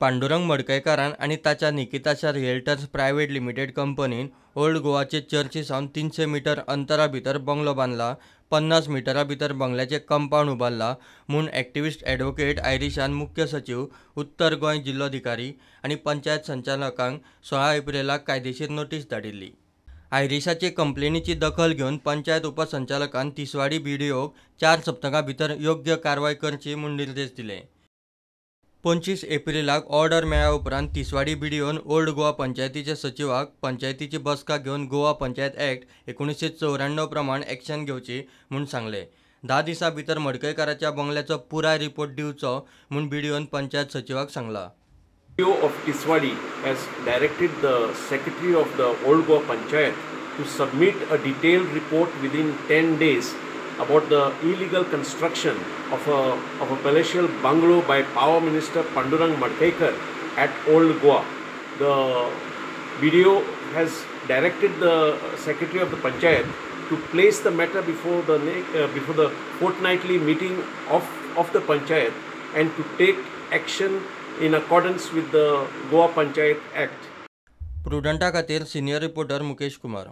पांडुरंग मडकयकारान आनी ताच्या निकिताच्या रिएल्टर्स private limited कंपनीन ओल्ड गोवाचे चर्ची सावन 300 मिटर अंतरा भितर बंगलो बांदला, 50 मिटरा भितर बंगल्याचे कंपाऊंड उबारला म्हूण एक्टिविस्ट ॲडव्होकेट आयरिशान मुख्य सचीव, उत्तर गोंय जिल्लोधिकारी आनी पंचायत संचालकांक 16 एप्रिलाक कायदेशीर नोटीस धाडिल्ली. आयरिशाचे कंप्लेनीची दखल घेवन पंचायत उपसंचालकान तिसवाडी बीडीओक 4 सप्तकां भितर योग्य कारवाय करची म्हूण निर्देश दिले. 25 एप्रिलाक ऑर्डर मेळ्ळ्या उपरांत तिसवाडी बीडीओन ओल्ड गोवा पंचायतीच्या सचिवाक पंचायतीची बसका घेवन गोवा पंचायत ॲक्ट 1994 प्रमाण एक्शन घेवची म्हूण सांगलें. 10 दिसां भितर मडकयकाराच्या बंगल्याचो पुराय रिपोर्ट दिवचो म्हूण बीडीओन पंचायत सचिवाक सांगला. BDO of Tiswadi has directed the secretary of the Old Goa Panchayat to submit a detailed report within 10 days about the illegal construction of a palatial bungalow by Power Minister Pandurang Madkaikar at Old Goa. The BDO has directed the secretary of the Panchayat to place the matter before the fortnightly meeting of the Panchayat and to take action in accordance with the Goa Panchayat Act. प्रुडंटा खातीर senior reporter Mukesh Kumar.